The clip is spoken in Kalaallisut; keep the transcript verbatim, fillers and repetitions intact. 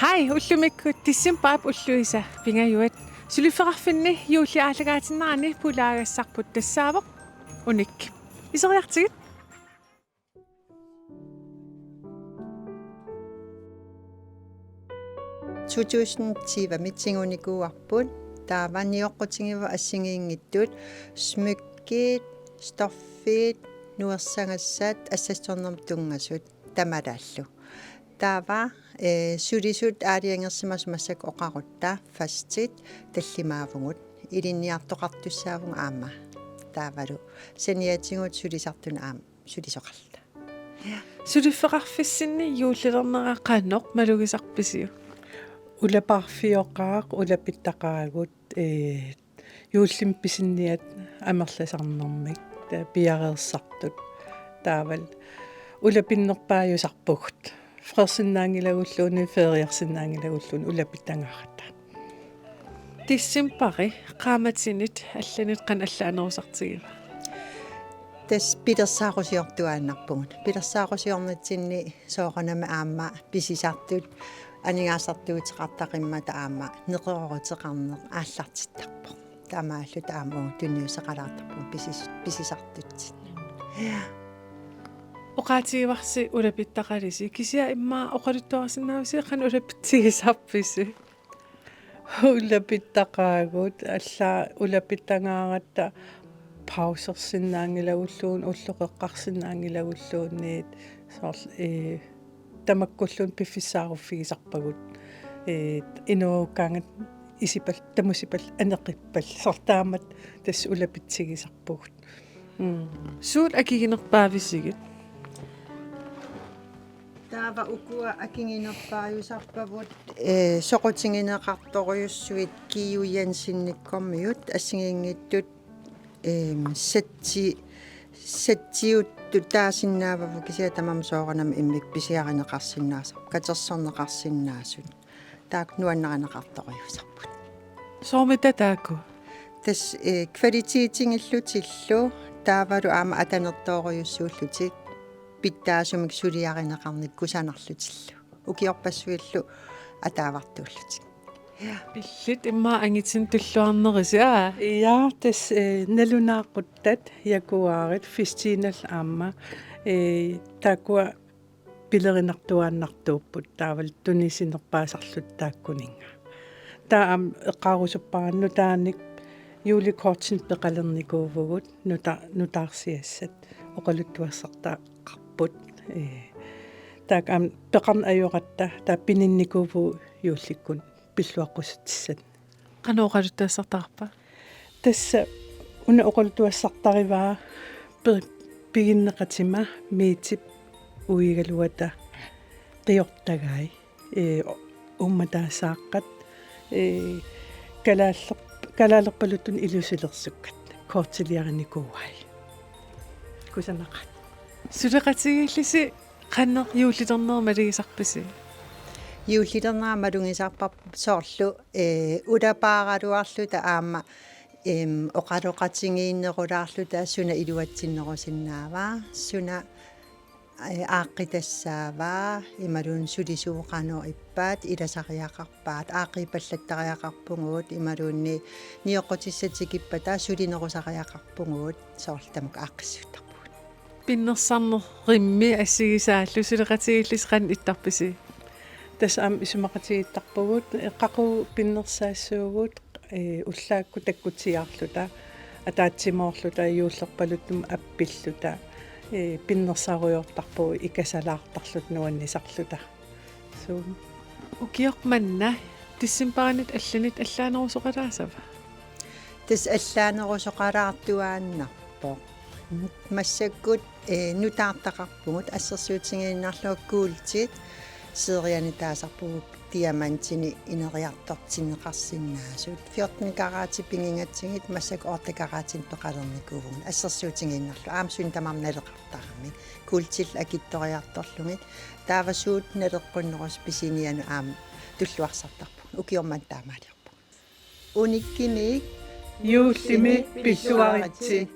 Hej, ullumikkut decembarip ulluisa pingajuat. Suliffeqarfinni juulli aallakaatinnarani pulaagassarput tassaavoq Unik. Iseriartigit. To tusind tyvemi tigunikuuarput, taava nioqqutigivoq assigiinngitsut smykkit, stoffit, nuersagassat, assassornermut tunngasut tamalaallu. Taava, eh, sulisut aalajangersimasut massakkut oqarutta fastit tallimaavugut. Ilinniartoqartussaavugut aamma. Taavalu saniatigut sulisartunut aamma sulisoqarluta. Suliffeqarfissinni juullilernera qanoq malugisarpisiuk? Ulapaarfioqaaq, ulapittaqaagut, ee, juullimi pisinniat amerlasarnermik, taava piareersartut. Taavalu ulapinnerpaajusarpugut. Freersinnaanngilagulluunniit, feriarsinnaanngilagulluunniit ulapittagaaratta. Decembari qaammatinit allanit qanoq allaanerusartigiva? Tassa pilersaarusiortuaannarpugut. Pilersaarusiornitsinni soorunami aamma pisisartut aningaasartuuteqartaqimmata aamma neqerooruteqarneq aallartittarpoq. Taamaalluta aamma uagut tunniussaqalaartarpugut pisis-, pisisartutsinni. Ja. Oqaatigivarsi ulapittaqalisi, kisianni immaqa oqaluttuarsinnaavisi qanoq ulapitsigisarpisi? Ulapittaqaagut, allaat ulapittagaaratta pausersinnaanngilagulluunniit, ulloqeqqarsinnaanngilagulluunniit, soorlu, ee, tamakkulluunniit piffissaaruffigisarpagut, ee, inuukkaangat isipal-, tamusipal-, aneqipal-, soorlu taamatut tassa ulapitsigisarpugut. Mm. Suut akiginerpaavisigit? Taava ukua akiginerpaajusarpagut, ee, soqutigineqartorujussuit Kiu Jensenikkormiut assigiinngitsut, eem, setti-, settiuttut taasinnaavagut, kisianni tamarmik soorunami immikkut pisiarineqarsinnaasut, katersorneqarsinnaasut. Taakku nuannarineqartorujussuusarput. Soormita taakku? Tassa, eh, kvalitetingillutillu taavalu aamma atanertoorujussuullutik pitsaasumik suliarineqarnikut kusanarlutillu. Ukiorpassuillu ataavartuullutik. Ja. Illit immaqa angitinik tulluarnerisi, aa? Ja, tassa, eh, nalunaaquttat Jaguarit, Festinat aamma, eh, taakkua pilerinartuaannartuupput, taavalu tunisinerpaasarluta taakkuninnga. Taava aamma eqqaarusuppara nutaanik julekortinik peqalernikuuvugut nuta-, nutaarsiassat oqaluttuassartaqarput. Ee, taakku aamma peqarneq ajoratta taava pininnikuuvugut juullikkut pilluaqqussutissat. Qanoq oqaluttuassartaqarpa? Tassa una oqaluttuassartarivaa pe-, piginneqatima miitip uigaluata qiortagai, ee, uummataasaaqqat, ee, kalaallerp-, kalaalerpaluttunik ilusilersukkat, kortiliarinikuuai. Kusanaqaat. Suleqatigiillisi qanoq juullilernera malugisarpisi? Juullilernera malugisarparput soorlu, eh, ulapaaraluarluta aamma, em, oqaloqatigiinnerulaarluta suna iluatsinnerusinnaava, suna, eh, aaqqitassaava, imaluunniit sulisuut qanoq ippat, ilasariaqarpaat, aaqqiipallattariaqarpugut, imaluunniit nioqqutissat tikippata sulinerusariaqarpugut, soorlu tamakku aaqqissuuttarpugut. Pinnersarneq rimmi assigisaallu suleqatigiillisi qanoq ittarpisi? Tassa aamma isumaqatigiittarpugut, eh, qaqugu pinnersaassuugut, eh, ullaakkut takkutsiarluta, ataatsimoorluta, juullerpaluttumut appilluta, eh, pinnersarujoortarpugut ikasalaartarluta nuannisarluta. Suu. Ukioq manna decemberinit allanit allaanerusoqalaasava? Tassa allaanerusoqalaartuaannarpoq. Massakkut, eh, nutaartaqarpugut, assersuutigiinnarlugu kuultit, seriani taasarpugut diamantini ineriartortinneqarsinnaasut. Fjorten karatit pigigatsigit massakkut otte karatinik peqalernikuuvugut, assersuutigiinnarlugu aamma suut tamarmik naleqartaramik. Kuultillu akitsoriartorlugit. Taava suut naleqqunnerusut pisiniannut aamma tulluarsartarpugut. Ukioq manna taamaaliorpugut. Unikkimik juullimi pilluaritsi.